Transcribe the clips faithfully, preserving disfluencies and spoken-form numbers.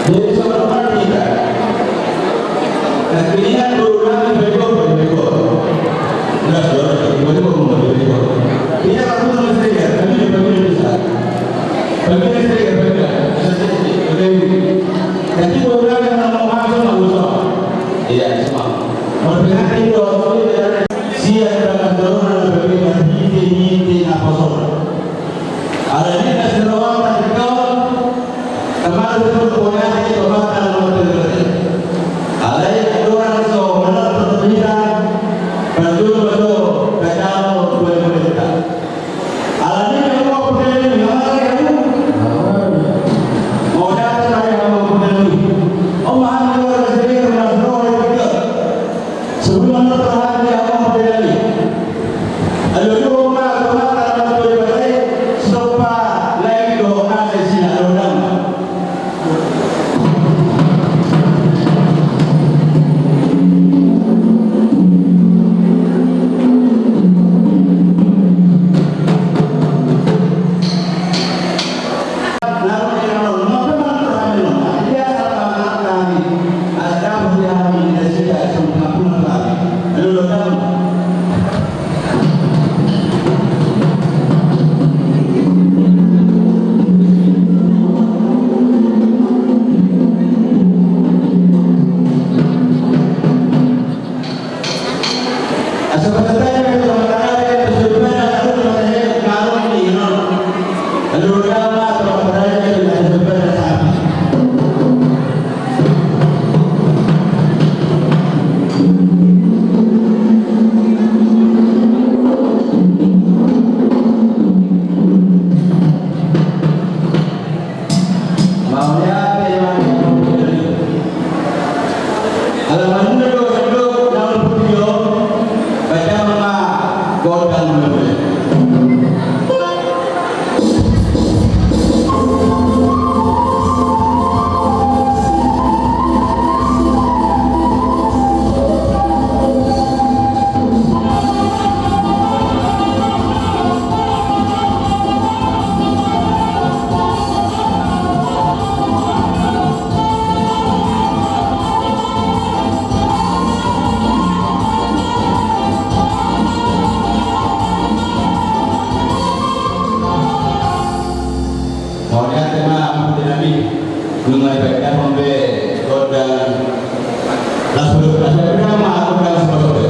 Jadi, saudara kita, nah, ini kan berulang di bego, bego. Nah, saudara, bego, bego. Tidak, aku tuh masih lihat, tapi di bego bisa. Bego bisa lihat, bego. Bisa sih, bego. Jadi, berulang yang mau masuk, nggak usah. Iya, semua. Mau berhati itu, siap, berhati, berhati, berhati, berhati. Alani na sirawan na tinggal, kemarin itu pokoknya di kota na mau terjadi. Alai orang so mana terpindah, baju baju kacau dua puluh juta. Alani na mau pergi ni, mana lagi kamu? Mau datang lagi kamu pergi ni. Oh, mahal luar biasa, rumah sirawan na tinggal. Sebelum anda terhati apa bedanya? Ayo, dua, empat, empat, empat, empat, empat, stop, Pak. Lain doa, saya sih, ada orang. Nunga dibahen be gondang las puluh, las puluh ma gondang sipasode.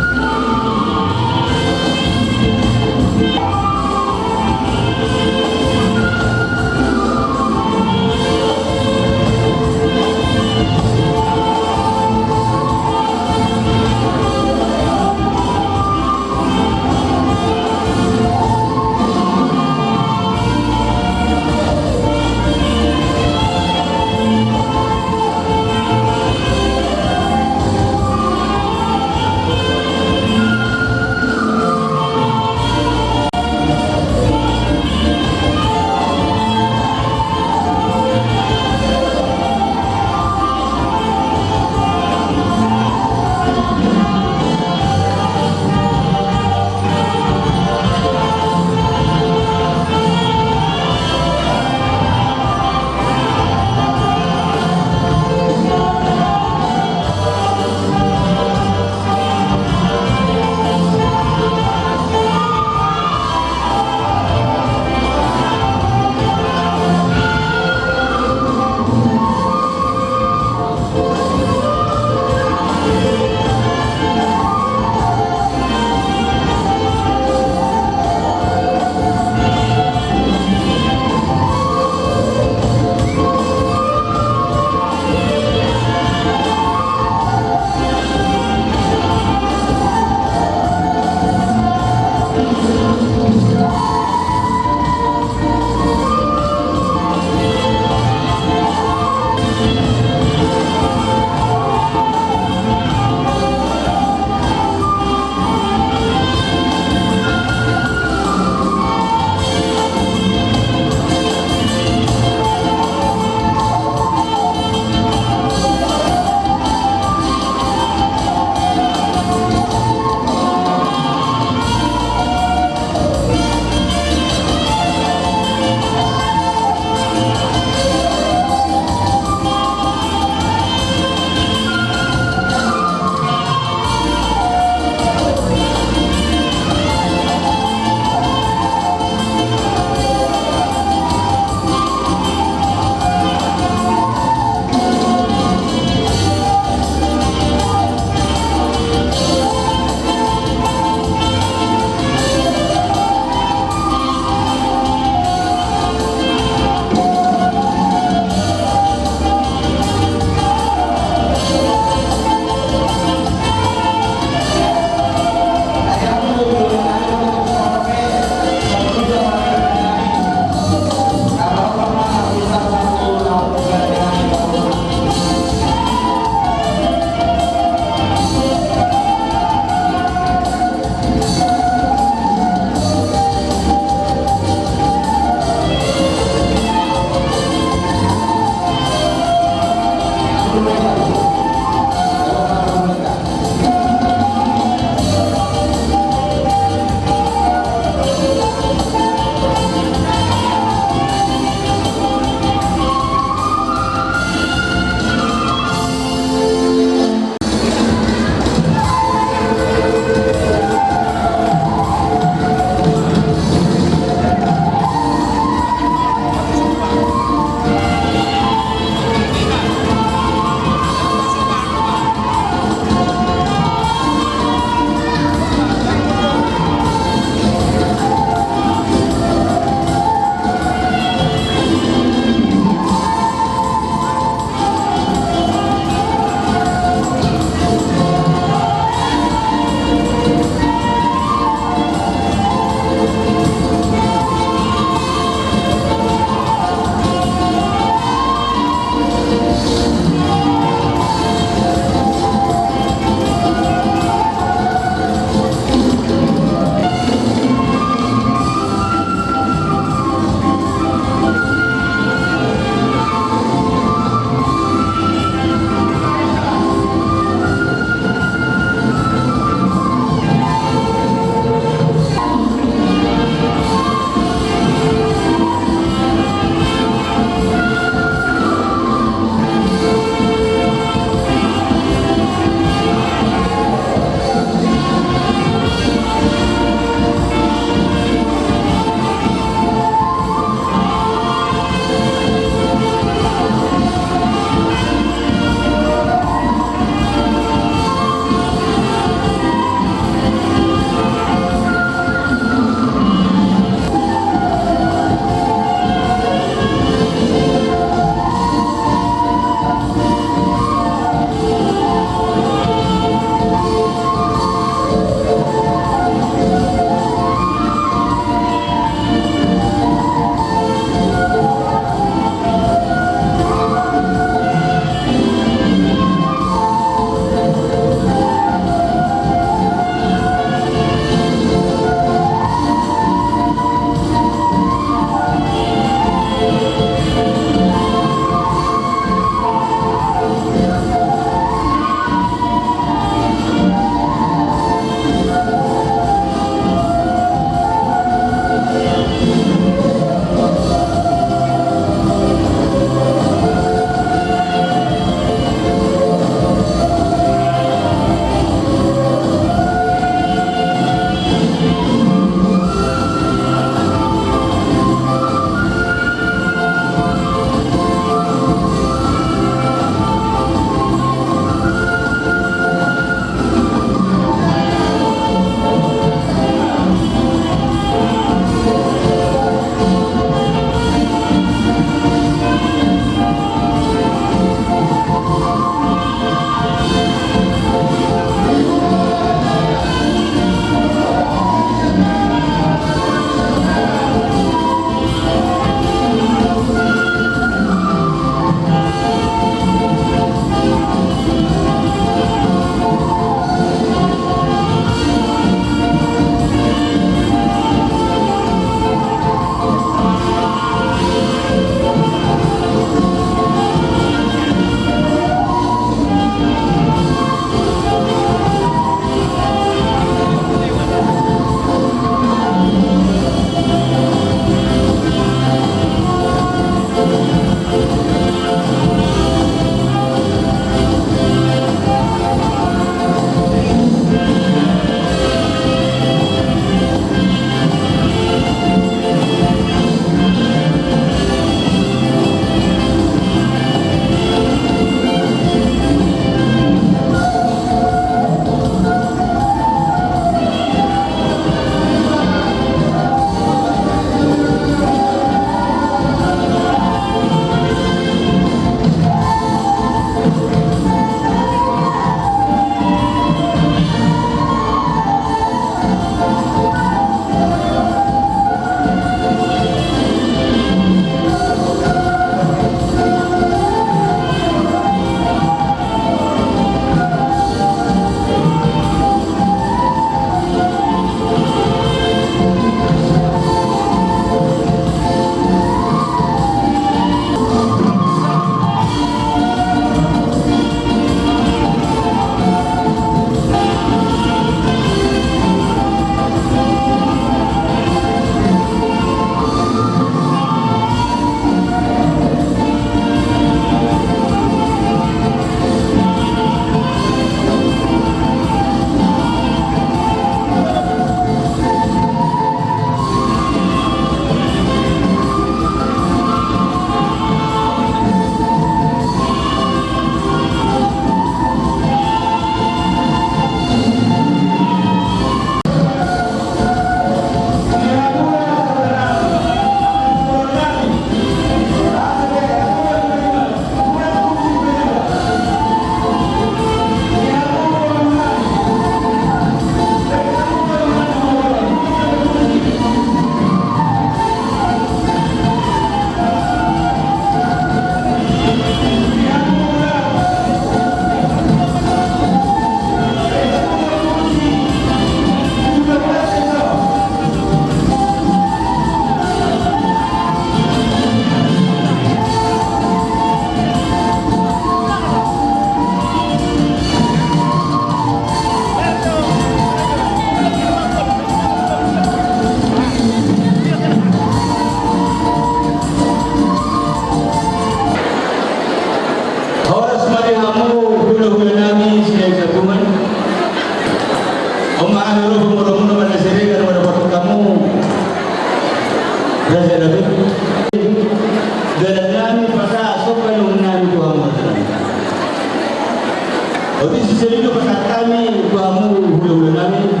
Otik sisadido pasahat hami tu hamu hulahula nami.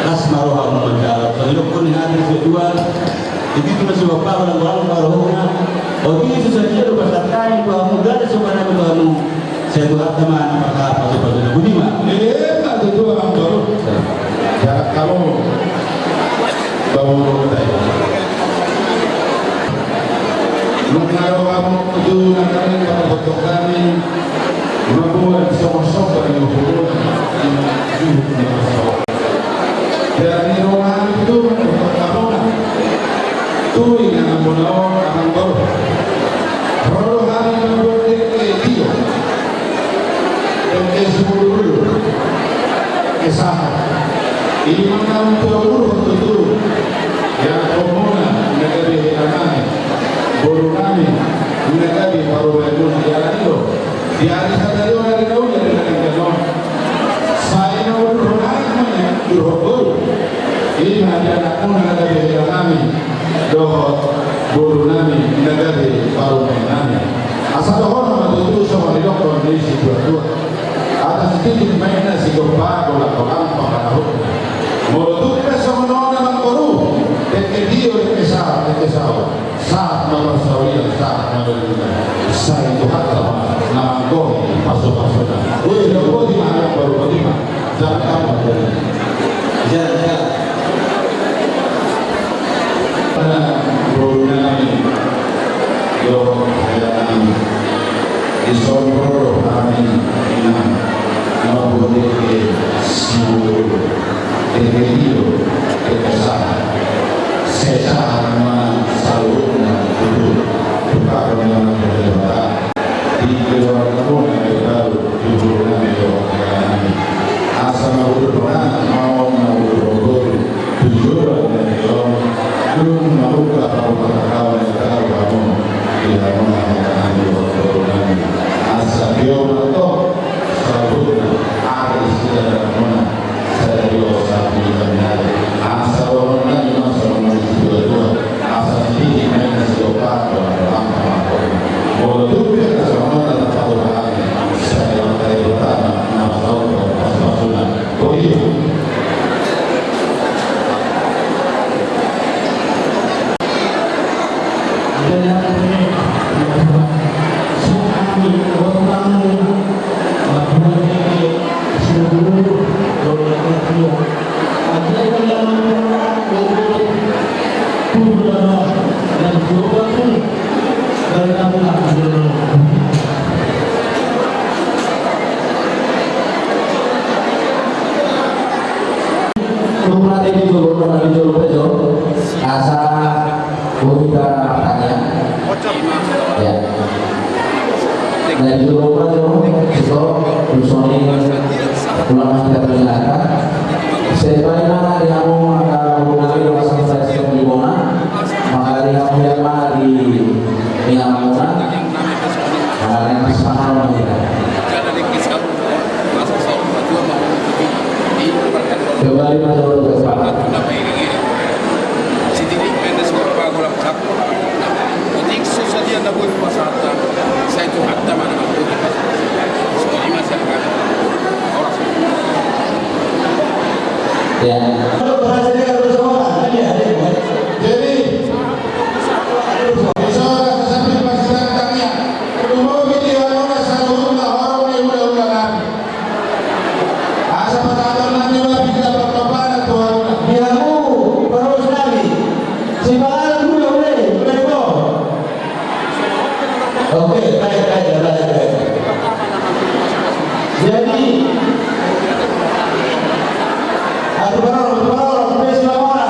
Las ma rohamu manjalo. Songon i do hami satua. Di situ ma siboan pahompu, las ma rohana. Otik sisadido pasahat hami tu hamu, gabe sopan nami tu hamu. Sai Tuhanta ma na pasahat pasupasu na boti ma. Ima tutu amang boru. Jarak hamu. Baru tai. Mangaro hamu tu na kami, hamu botok kami. Mambuat songon-songon ni uhuruna. Ima juhut ni maso. Jadi rohani tu mambuat hamuna. Tu inanamuna on amang boru. Ro do hami mambuat dengke tio. Dengke sumurut. Dengke sahat. Ima na umtuaturhon tutu. Ianakhonmuna na gabe helanami. Boru nami na gabe parumaenmuna. Ia na i do. Di ari sadari on, ari na uli, ari na denggan on. Sai na umtuaturhon anak ma nian, umtuaturhon boru. Ima di anakmuna na gabe helanami. Dohot boru nami na gabe parumaen nami. Asa dohonon ma tutu songon nidokkon ni situatua. Atas titik main na sigompa, bola kolam pakanahut. Molo tung pe songon on amang boru, dengke tio, dengke sahat, dengke saut. Sahat ma parsaulian, sahat ma dalan. Sai Tuhanta ma na manggohi pasupasuna. Oi, boti ma amang boru, boti ma. Jala, jala. Boru nami dohot hela nami, dison ro do hami, inang, mambuat dengke sumurut, dengke tio, dengke sahat. Sai sahat ma saluhutna tutu. Tutu ma na di keluargamuna na baru, di boru nami dohot hela nami. Asa na umtuaturhon anak ma on, na umtuaturhon boru. Tujuan dari on, dung mambuka parumaen na baru hamu, di hamuna hela nami dohot boru nami. Asa tio ma tong saluhutna ari sidalananmuna. Sadari on sahat tu hami nari. Asa dohonon nami ma songon ni situatua. Asa sititi ma inna sigompa, bola kolam pakanahut. Molo tung pe songon on na tapatupa hami, sai Amanta Debata ma na pasahathon pasupasuna. Nunga di jolo, nunga di jolo pe jolo. Asa boi hita martangiang. Ya. Nah, di jolo pe jolo, so, so ni ulama kita perkenalkan. Sebagai mana di hamu angka ulama di rumah sakit di Bona, maka di hamu yang mana di, di hamu mana? Maka di hamu sama. Kembali menurut Bapak. Ya. Jadi, asa patahon nami ma di hita parpapana tu hamu. Di hamu, parhobas nami. Sipanganon muna, ule, ule, ule. Oke, baik, baik, baik, baik. Jadi, atu parorong, atu parorong, ule, sipanganon.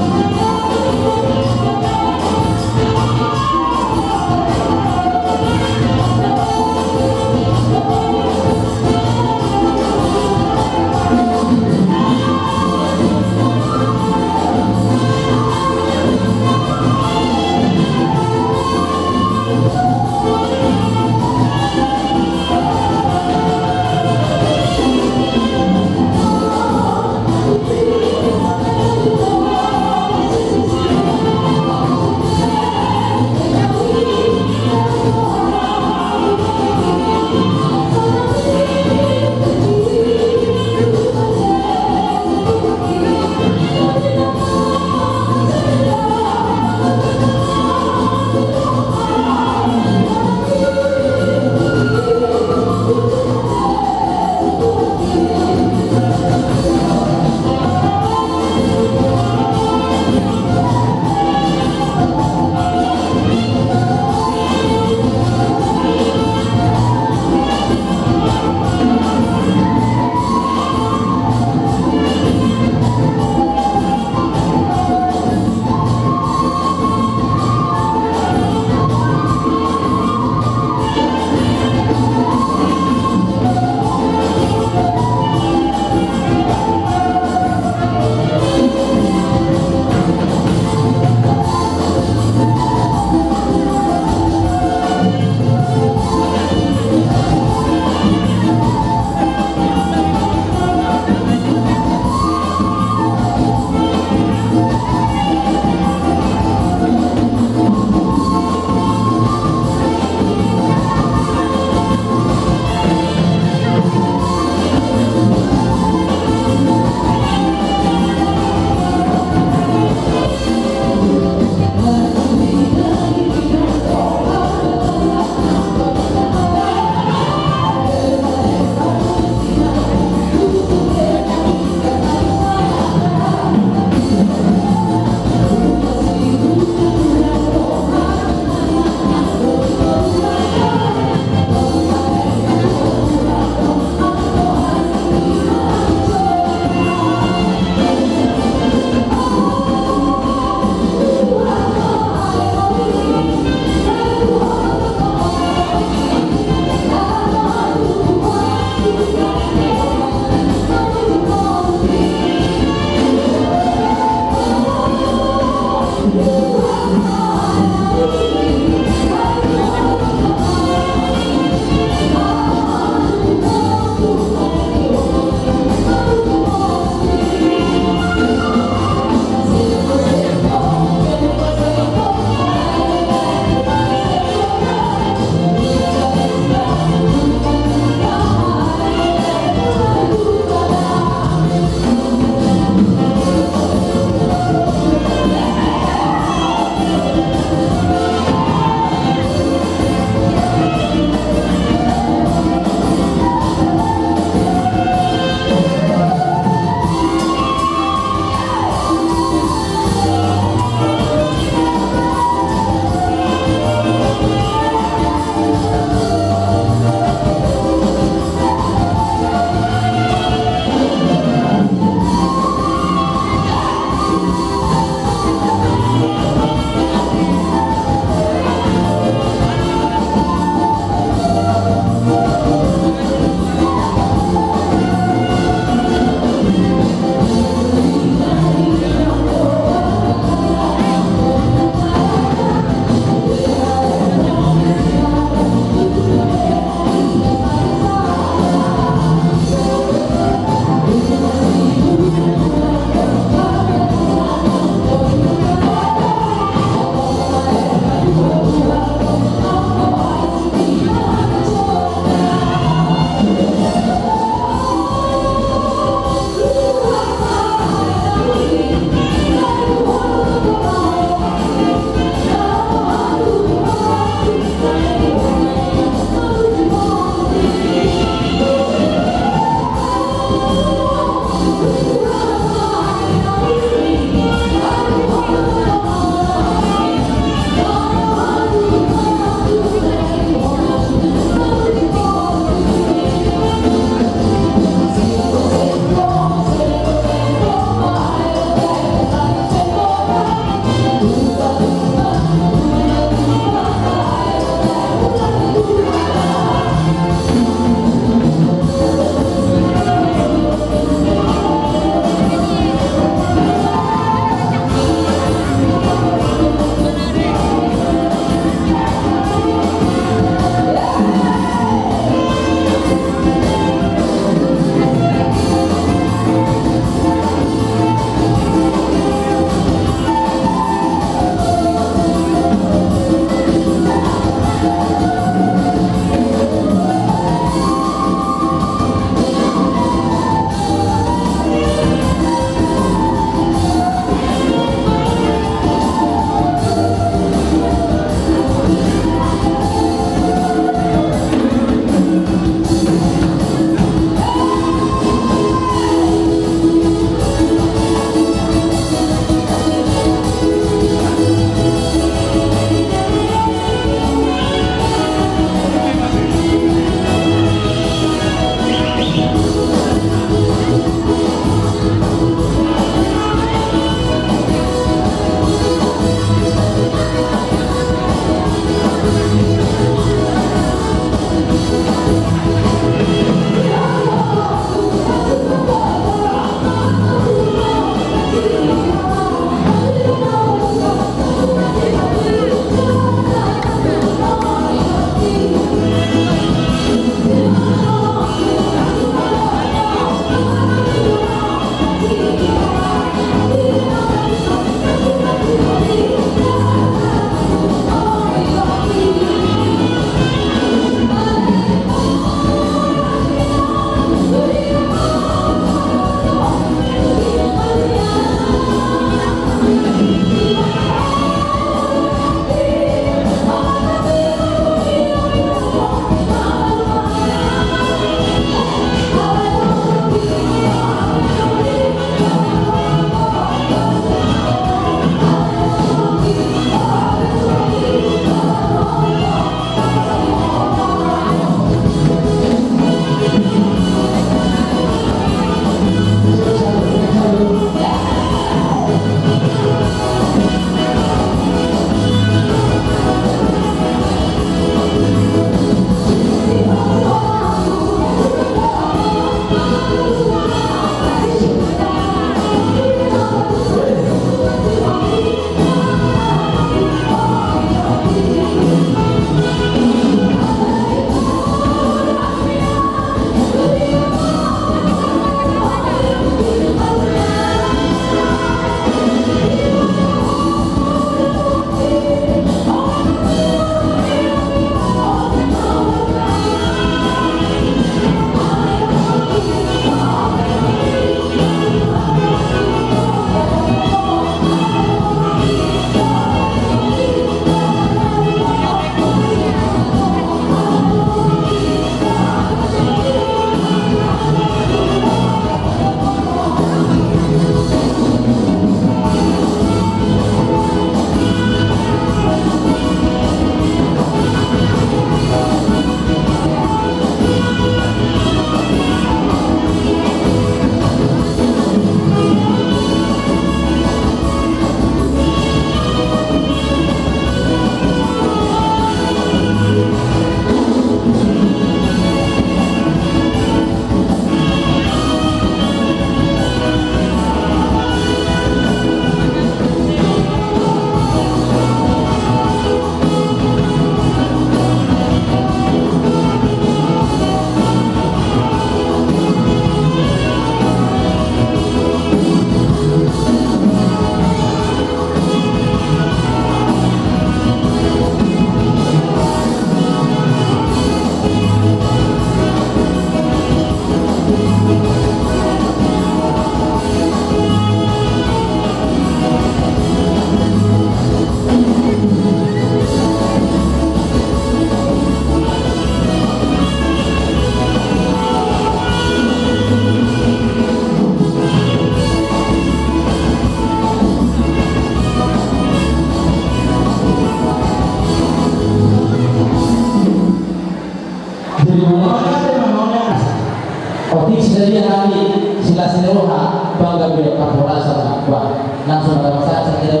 Otik, sian dia hami silas ni roha, bangga be parhorasan. Wah, langsung ada masalah saya kira.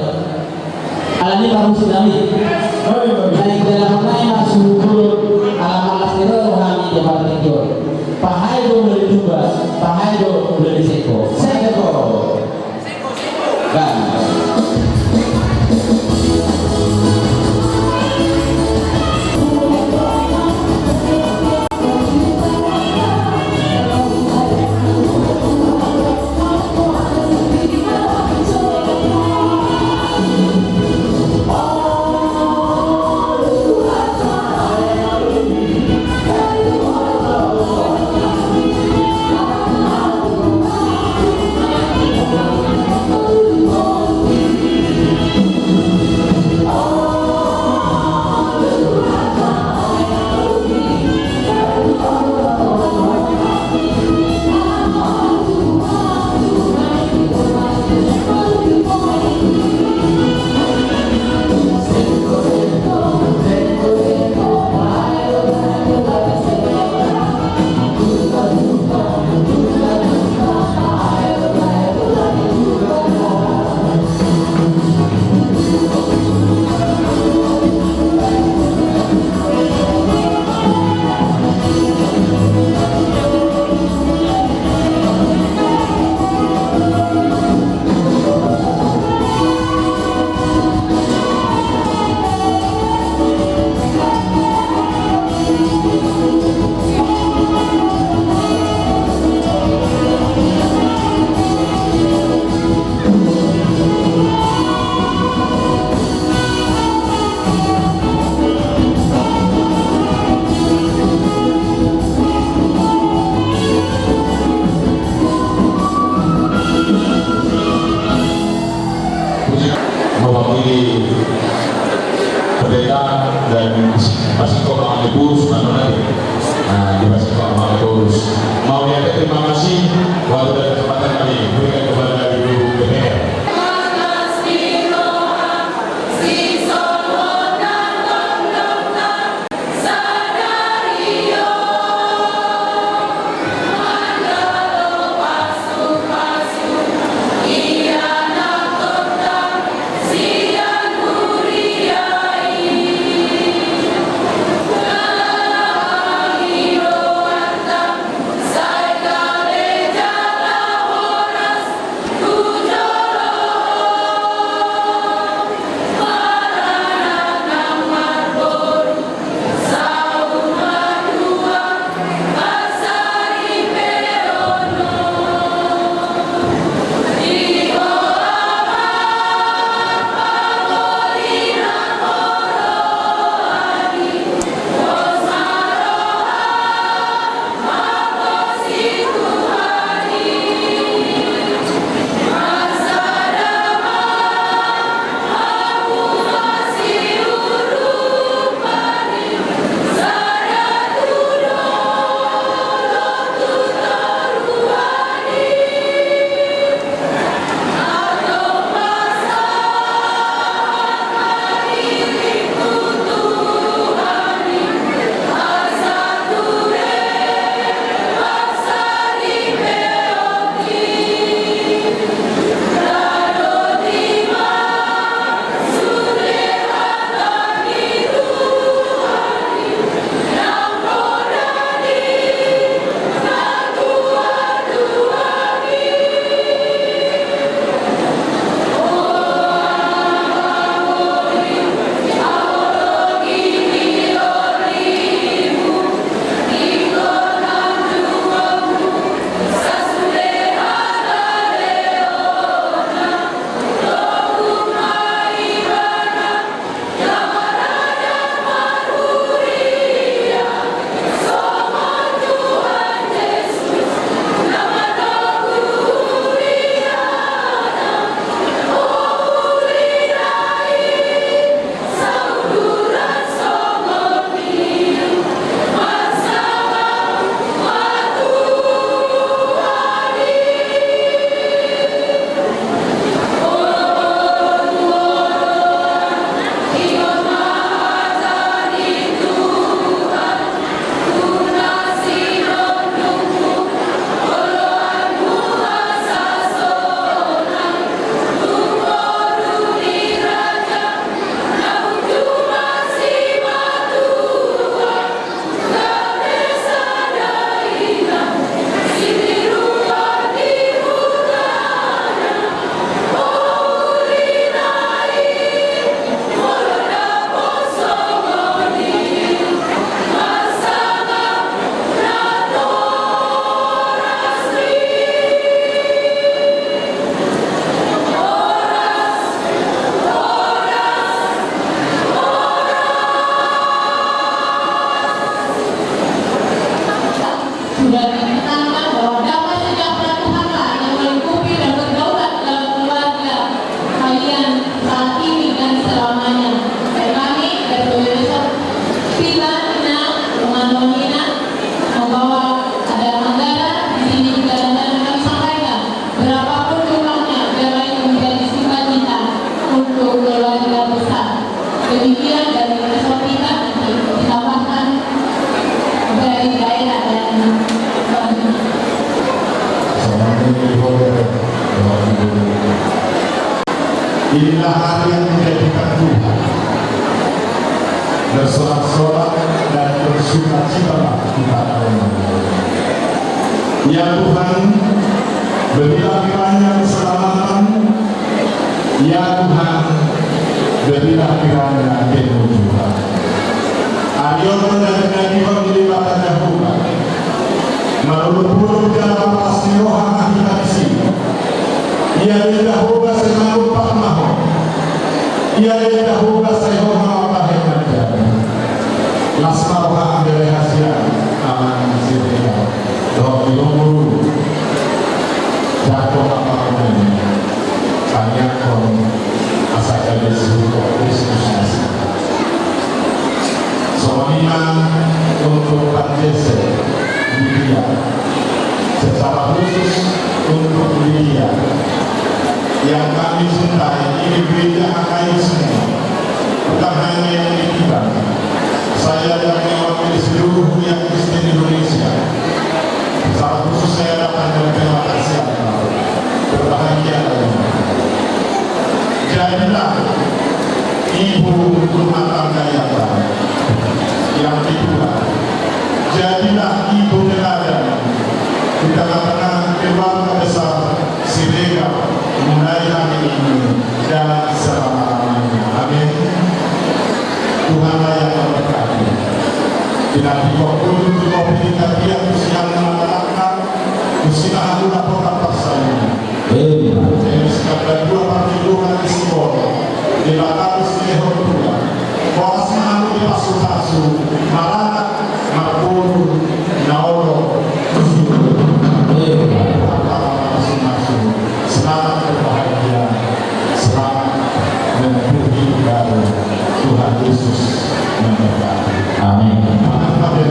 Alani ma musik nami. Naeng dalan nai masuk dulu. Ala malas ni roha hami di partingkian. Pahai do mele tuba, pahai do mele seko. Seko. Hari yang dijadikan Tuhan, bersorak-sorak dan bersukacitalah kita. Ya Tuhan, berilah kiranya keselamatan. Ya Tuhan, berilah kiranya kemudahan. Ari on ma na pinadihuan ni Debata Jahowa. Marolopolop jala marlas ni roha ma hita disi. Ia do Jahowa sai mangombas ma ho. Ia do Jahowa sai ho ma mambahen na jadi. Las ma roham bere hasian, Amang Siregar. Dohot di umur, jangkon ma parumaen, tangiangkon asa gabe sihuthon Kristus na singkat. Songon i ma untuk Pak Jese, Lydia. Secara khusus untuk Lydia yang kami cintai, ini gereja H K I semua. Bukan hanya yang di Tuban. Saya yang mewakili seluruh umat Kristen Indonesia. Secara khusus saya datang dari Pematang Siantar. Berbahagialah. Jadilah ibu rumah tangga yang baik, yang kedua. Jadilah ibu teladan di tengah-tengah keluarga besar Siregar mulai hari ini dan selama-lamanya. Amin. Tuhanlah yang memberkati. Pinantikhon ho di kopi di tapian siang malam, di sini aku lapor apa saya. Amin. Jadi sekarang dua partai dua di sekolah. Di belakang sini ho dua. Horas ma hamu dipasupasu, marangap, marboru, na olo. Selamat berbahagia, selamat menempuh hidup baru. Tuhan Yesus memberkati. Amin. Amin.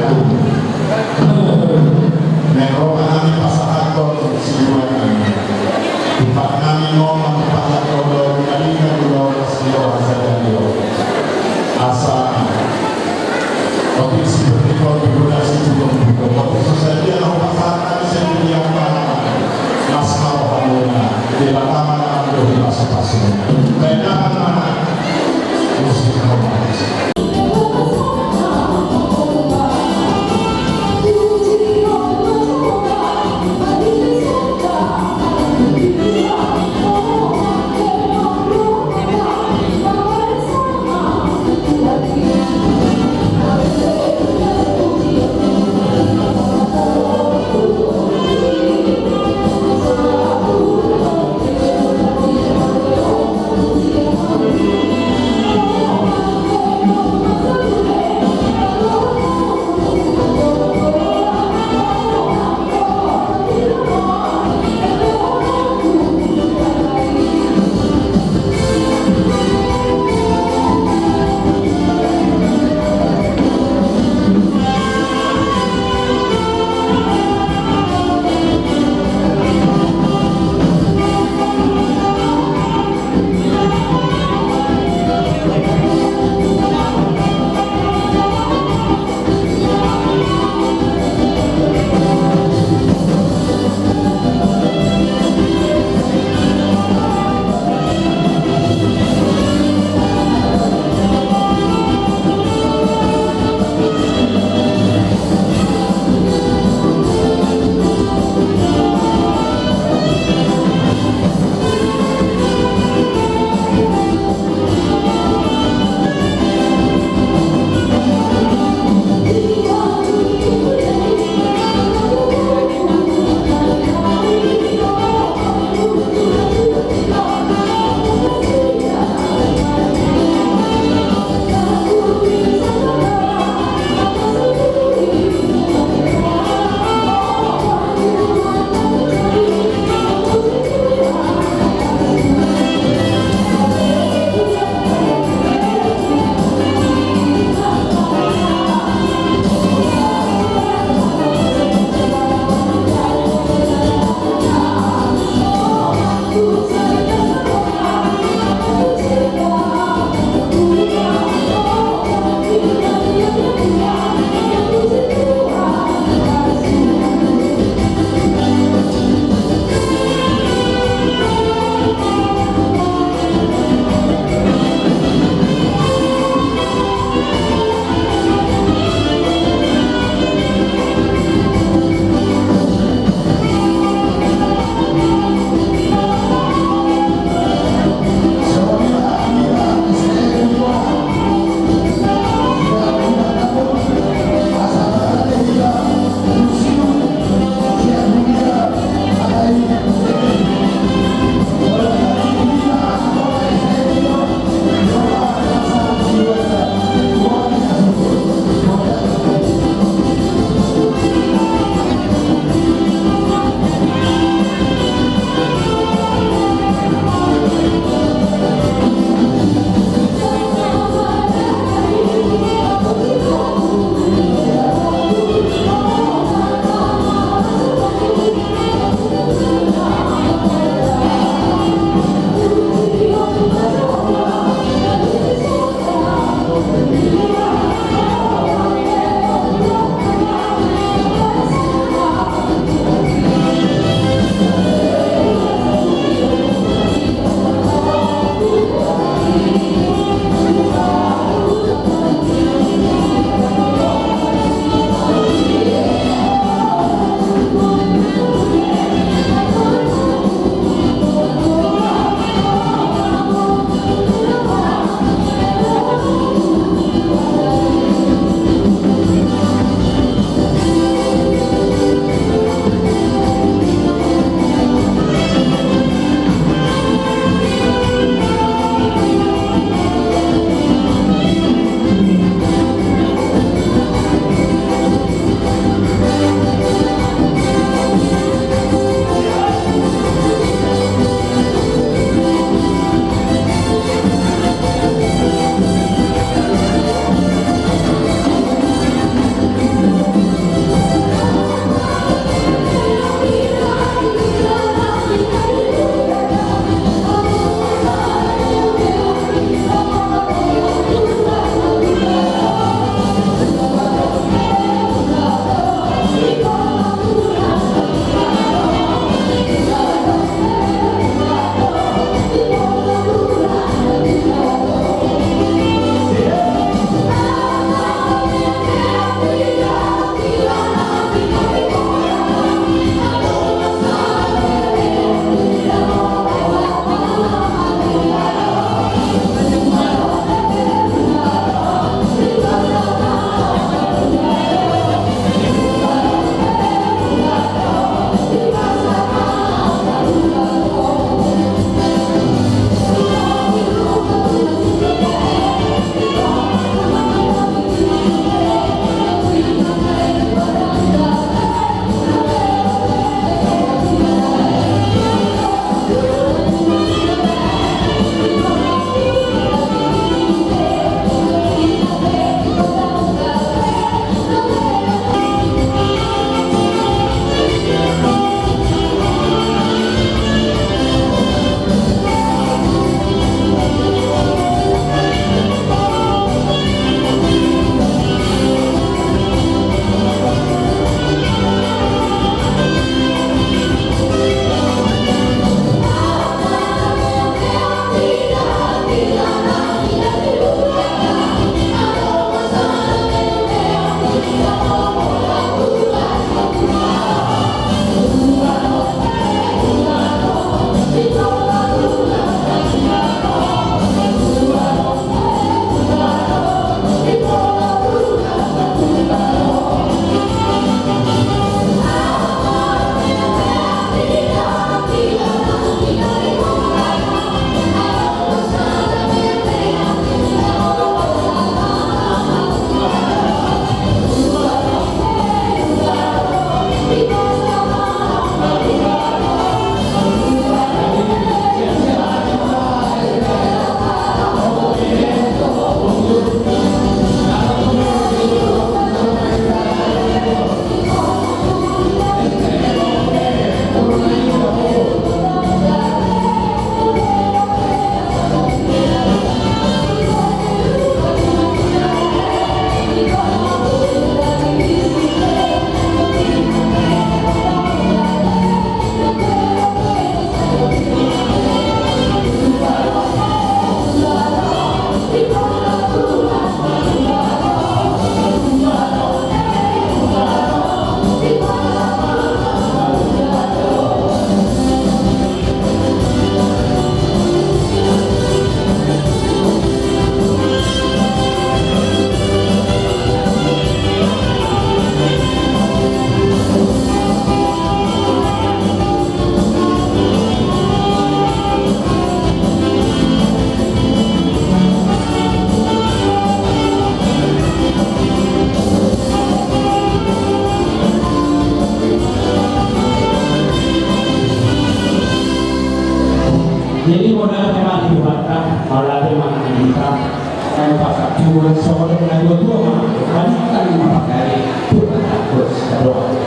Mauliate ma di Tuhanta, mauliate ma di Tuhanta. Naeng pasahat tu Tuhan, songon na dua-dua ma, balintang ma pagari, Tuhan takut sadok.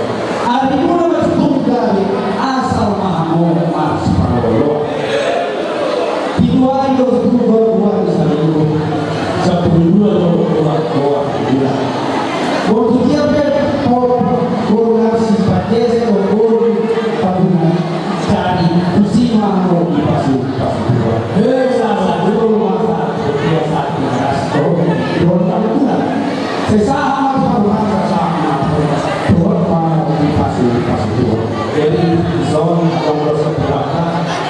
Ari muna ma cukup gabe, asal ma hamu marsiparolo. Pitu ari do tu dua pulu dua ni salinggu. Sampulu dua do dua dua bulan. Waktu dia pe, po, po, nasi pajese, po, po, paguna. Jadi, tusi ma hamu dipasupasu Tuhan. Hei, salah dulu masa biasa di atas. Oh, Tuhan tak betul. Sesa amat Tuhan, sesa amat Tuhan. Tuhan mau dipasupasu Tuhan. Jadi, son, abang dosa berapa?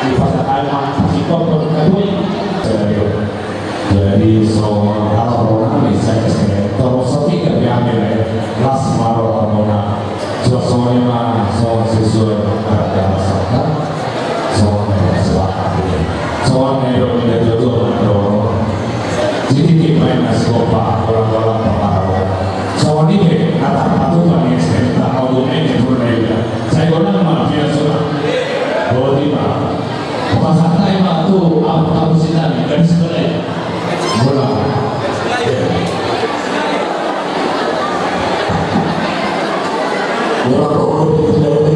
Dipasakan ma, si kotor, kadui. Jadi, so, kalau orang bisa, terus, so, tiga, ya, ya, ya. Las, maro, ramona. So, so, lima, so, sesuai, ada, ada, so, so, so, so, so, so, so, jadi, di mana, so, apa, apa, apa, apa, apa. So, ini, kata, apa, tuh, Pak, ya, saya minta, mau, tuh, ini, tuh, ini, saya, gua, nama, dia, so, oh, di mana? Pasahat ma tu abu-abu sinami, gadis balai. Bola. Bola, bola, bola.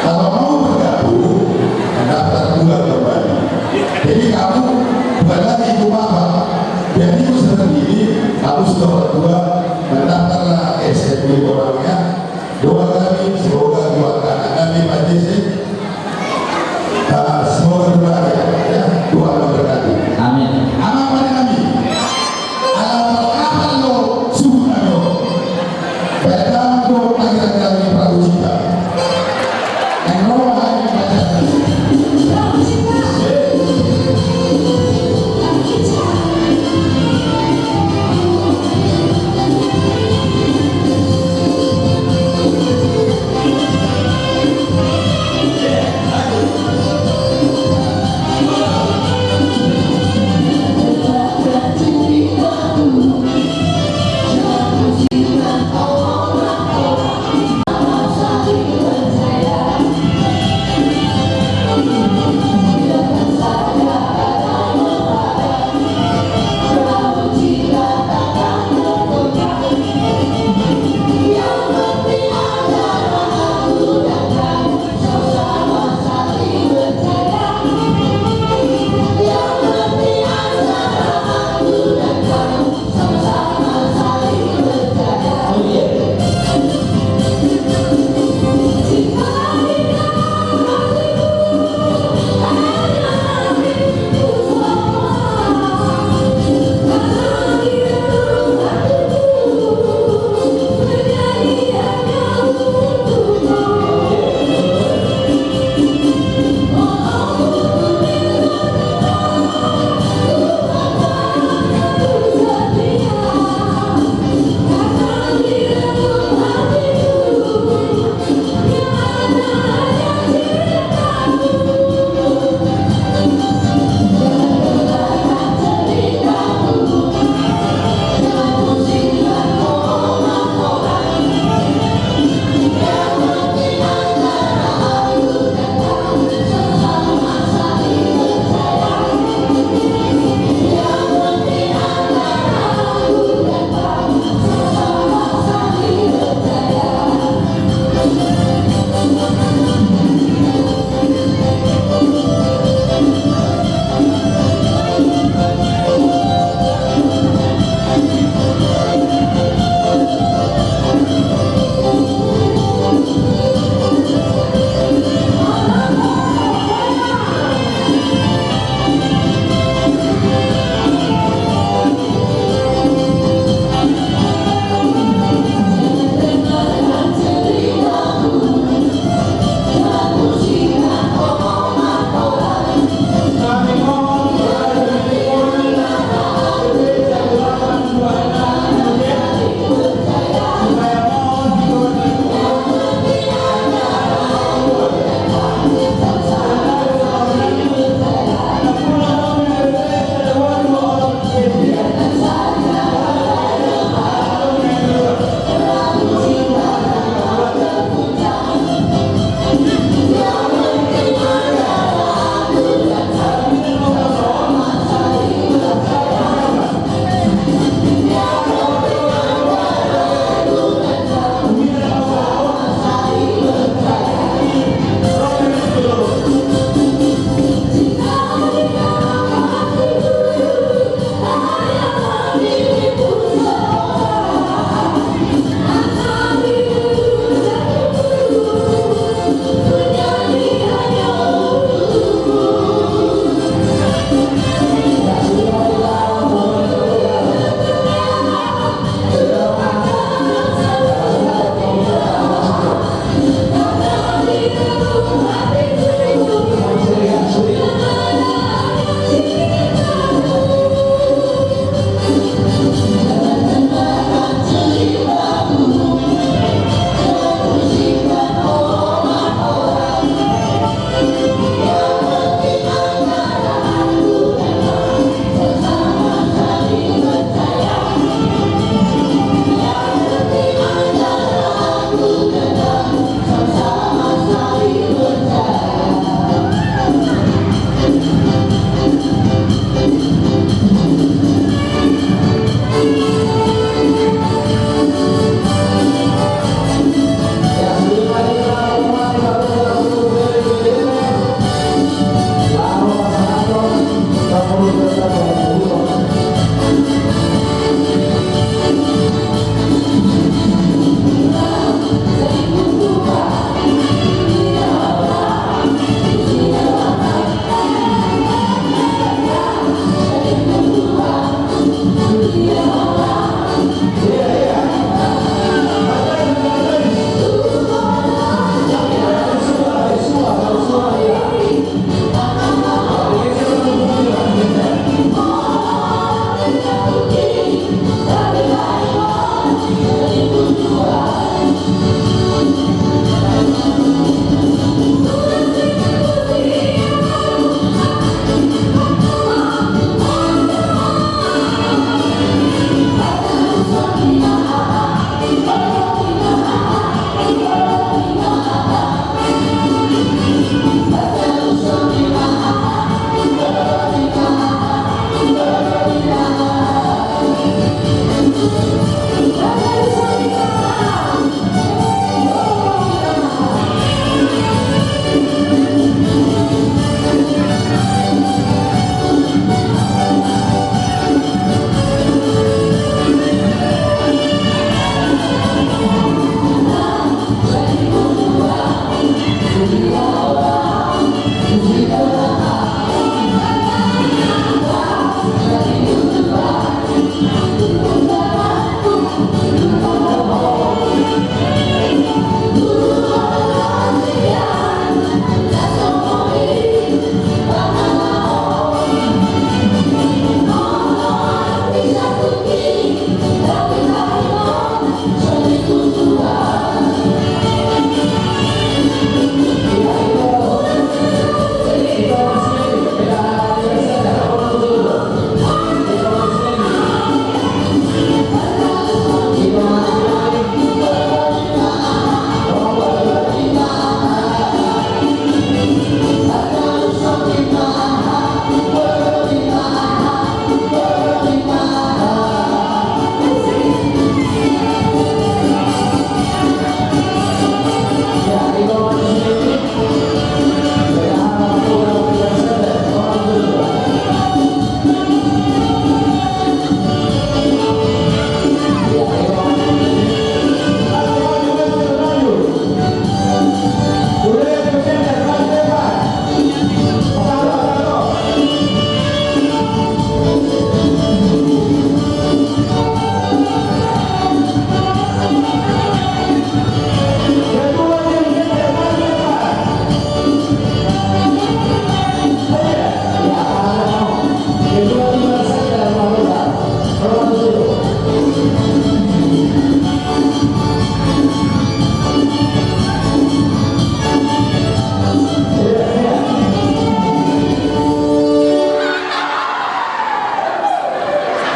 Kalau mau bergabung, mendaftar dua kembali. Jadi kamu bukan lagi ibu bapak, jadi ibu sendiri, kamu sudah berdua, mendaftarlah S M U orangnya. Doa kami, semoga buat anak kami, Pak Jesse, eh, semoga berbahagia, ya, Tuhan memberkati. Amin. Anak-anak kami. Ala parapatan do suhut nami on. Baen damang do akhir-akhir ni Prabu Cinta. Naeng ro ma hami pacaran.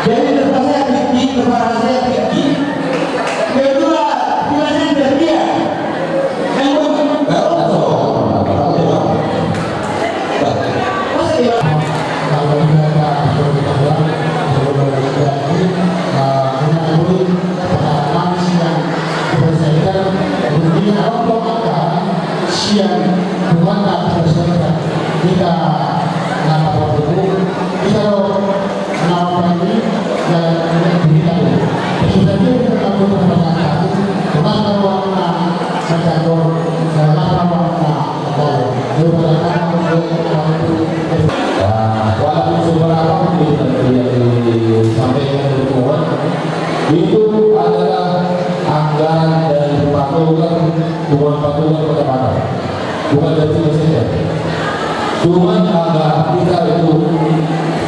Jadi terpaksa tinggi, terpaksa tinggi. Kedua, pilihan ketiga. Yang baru, baru, baru, baru. Masa dia? Kalau tidak ada, kalau tidak ada, kalau tidak ada, eh, menakui pengalaman yang diselesaikan, intinya apa, maka siang bukan diselesaikan. Kita, kenapa begitu? Kita lo Nah, walaupun seberapa pun itu yang disampaikan dari Tuhan, itu adalah anggaran dari patogar, bukan patogar kecamatan. Bukan dari tugas saja. Cuman anggaran kita itu,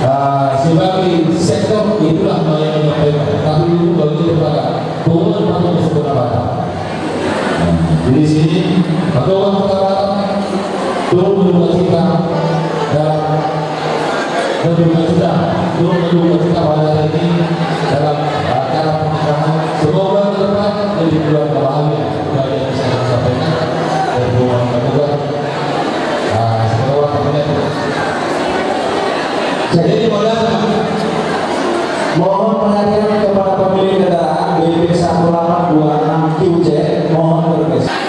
eh, sebagai sektor itulah yang menyampaikan. Tapi itu bagi kepada Tuhan atau kepada Batak. Nah, jadi sini, Batak, Batak, turun berduka cita dalam, berduka cita, turun berduka cita pada hari ini dalam, eh, acara pernikahan. Semoga ke depan lebih keluarga bahagia. Itu aja yang bisa saya sampaikan. Dan hubungan kedua, ah, semoga tidak. Jadi, mohon perhatian kepada pemilik kendaraan B P satu delapan dua enam Q C, mohon bergeser.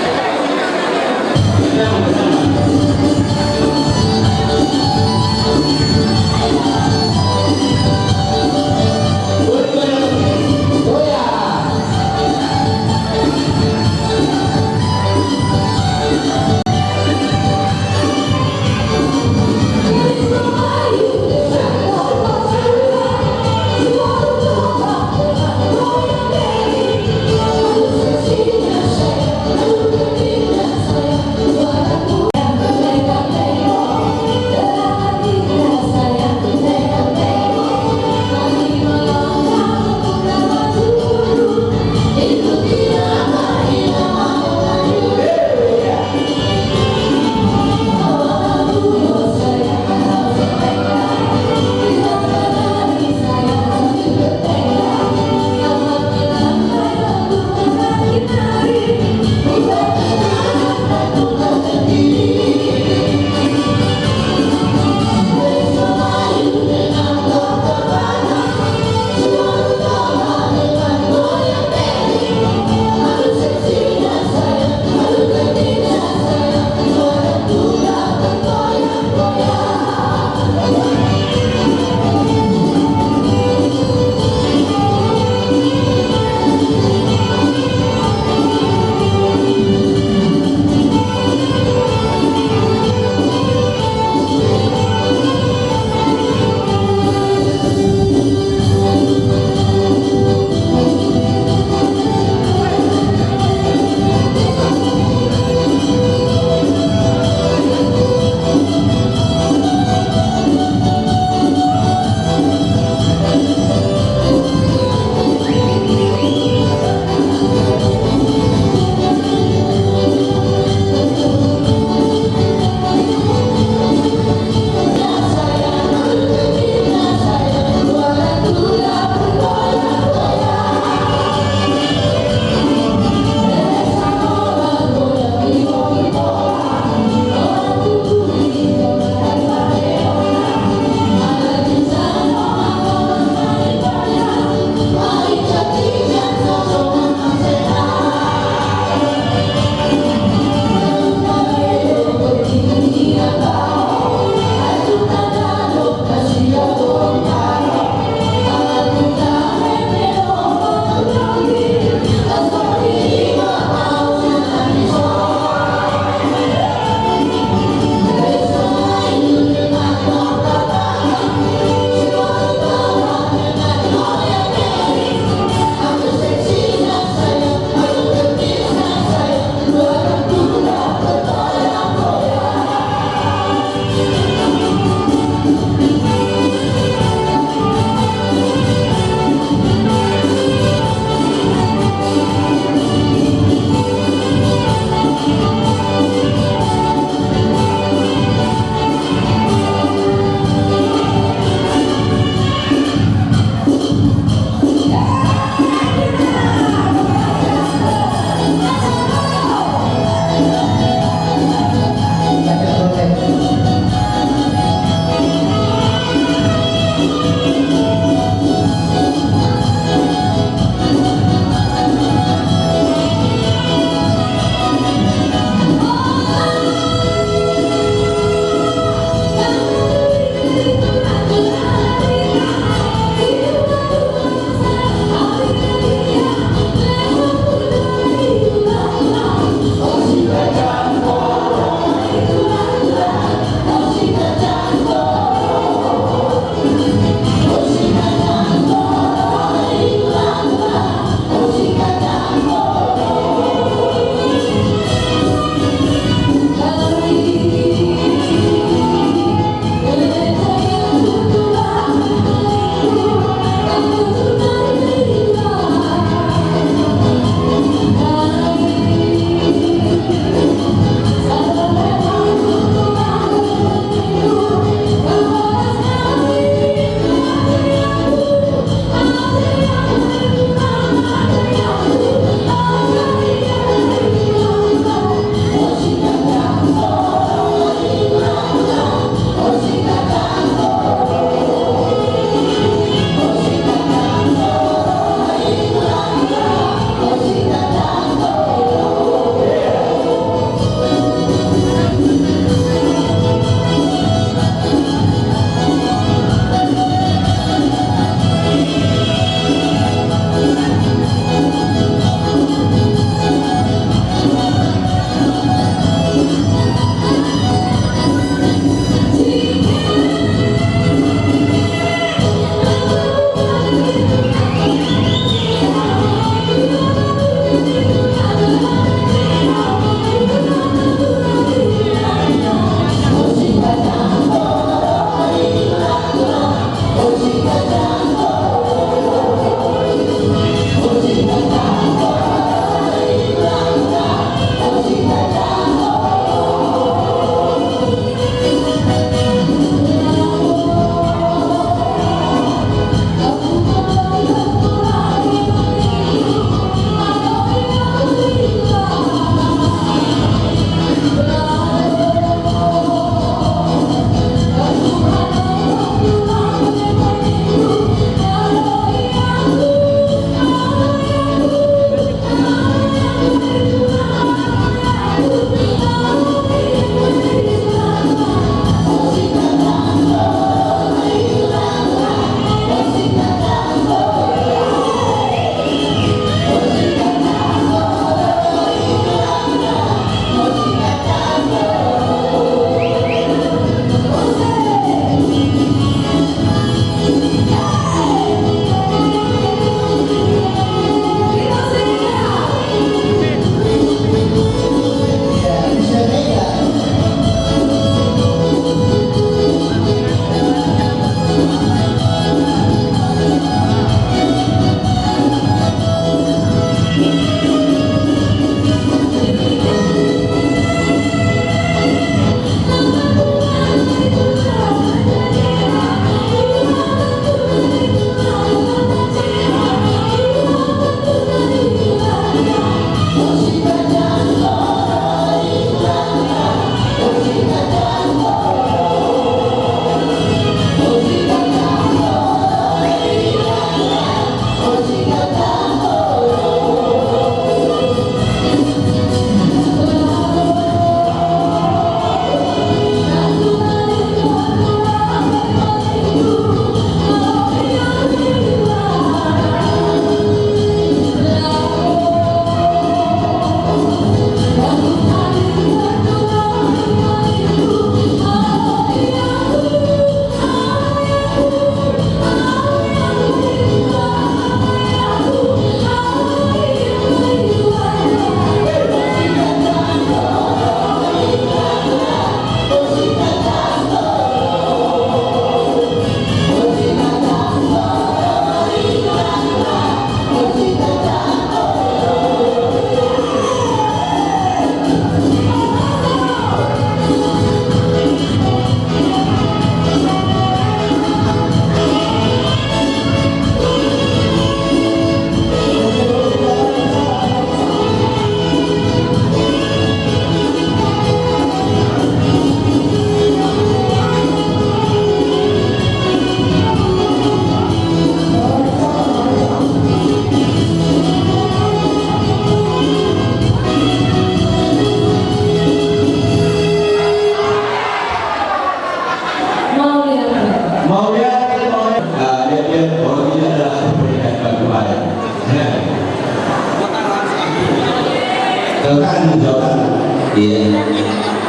Iya.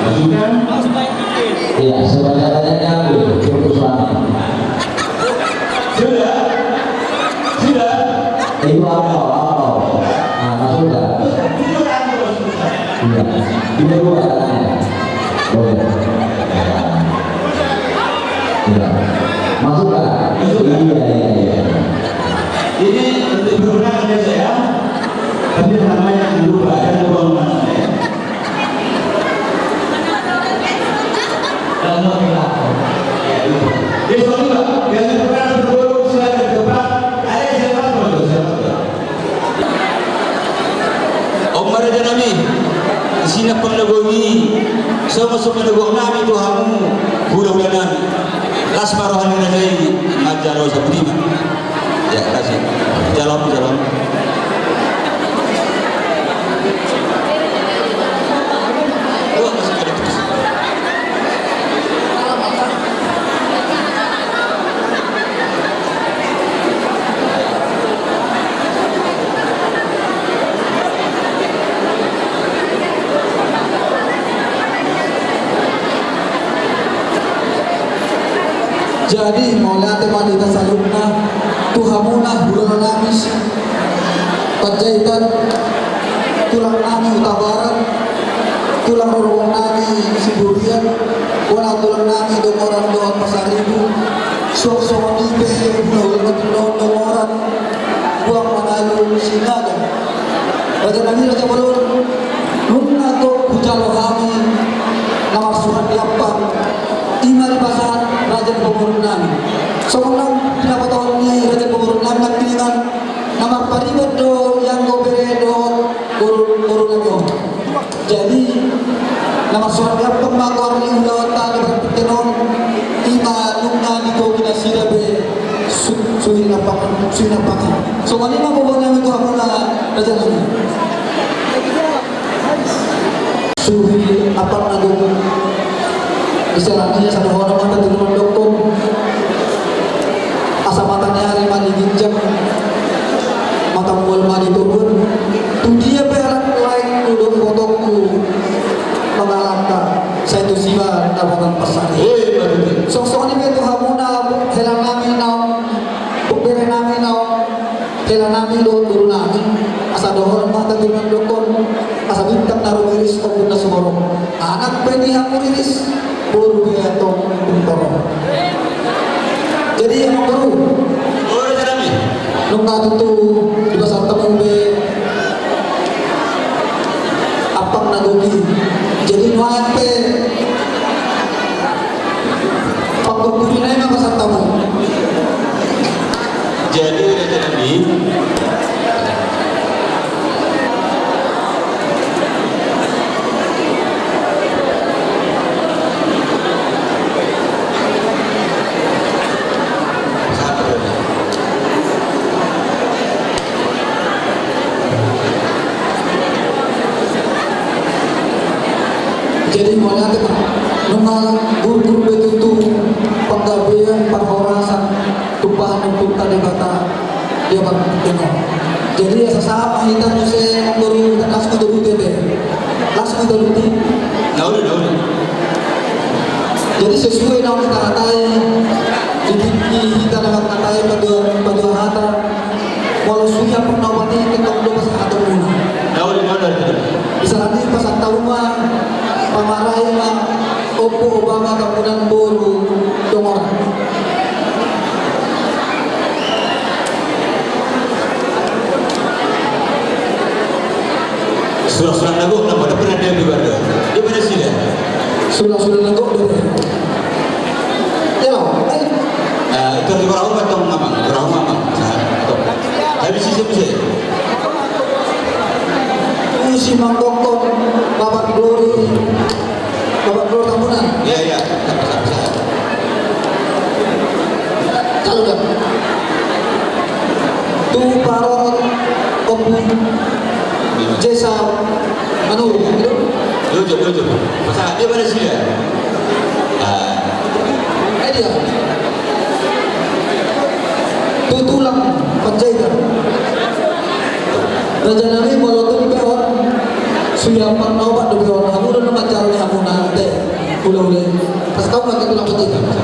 Masukkan. Iya, sebanyak-banyaknya, Bu, untuk suami. Sudah? Sudah? Itu apa? Apa? Nah, masukkan. Iya. Dua-dua tangannya. Boleh. Iya. Masukkan. Iya, iya, iya. Ini lebih berguna dari saya. Tapi yang namanya jangan lupa, jangan lupa. Kalau kita. Oke, sorry, Pak. Yang kurang berburu, silakan ke depan. Ada yang siapa, Pak? Siapa, Pak? Om ma raja nami, isi na panggabean i, songon songon na gokhon nami tu hamu, hulahula nami. Las ma roha ni raja i, manjalo sabuti ma. Ya, kasih. Jalo, jalo. Wah, masih ada terus. Jadi, mauliate ma di hita saluhutna, tu hamuna hulahula nami si Panjaitan, tulang nami Hutabarat, tulang rorobot nami Siburian, bona tulang nami Dongoran dohot Pasaribu, suang songon i pe hulahula nami Dongoran, Buang Manalu Sinaga. Raja nami, raja bolon, nunga gok hujalo hami na marsuhat di ampang, i ma dipasahat raja ni pamoruon nami. Songon na pinapatahon ni raja ni pamoruon nami nangkiningan, na marpariban do ianggo bere dohot boru, boru nami on. Jadi, na marsuhat di ampang ma goar ni ulaonta di partingkian on, i ma nunga digohi nasida be su-, suhi na pang-, suhi na pang. Songon i ma boa nami tu hamuna raja nami. Suhi ampang na gok. Istilahna sadohonon ma hata tu na mandok on. Asa mata ni ari ma di ginjang, mata mual ma di toruan. Tu dia pe halak laengku dohot ibotongku mangalangka, sai tusi ma dapotan parsaribu. Songon i pe tu hamuna hela nami na on, bere nami na on. Hela nami dohot boru nami, asa dohonon ma hata tu na mandok on, asa bintang na rumiris ombun na sumorop. Anak pe nian riris, boru pe antong pintor. Jadi amang boru, nunga tutu dipasahat hamu be ampang na gok i. Jadi nuaeng pe panggokhon i ma pasahat hamu. Jadi, raja nami. Jadi, mauliate ma, nunga gurgur be tutu panggabean parhorasan tumpahan ni Ompunta Debata di ampang on. Jadi, asa sahat ma hita muse, amang boru, las ma tu rute be. Las ma tu rute. Nauli, nauli. Jadi, sesuai na hita hatai, di tingki hita na manghatai paduahon, paduahon hata, molo suhi ampang na opat i, tentang do pasahaton muna. Nauli, nauli. Istilahna pasahat hamu ma, pamarai ma, Ompu, Obama, Tambunan, boru Dongoran. Sulang-sulang na gok, na pada pernah dia juga ada. Dia pada sini. Sulang-sulang na gok, dia pada. Ya, lah. Eh, itu di bawah rumah, tong, Amang. Bawah rumah, Amang. Nah, tong. Habis isi, isi. Isi mangkok, Bapak Glory. Bapak Gubernur Tambunan. Iya, iya. Kalau dah. Tu parorot Ompu Jesa Manurung, gitu. Jujur, jujur. Masa dia pada sini ya? Ah. Eh, dia. Tu tulang Panjaitan. Raja nami, molo tung pe on, Sudah parnobat dope on, hamu do na manjalo ni hamuna, te. Ule, ule. Pas kau lagi tulang peti.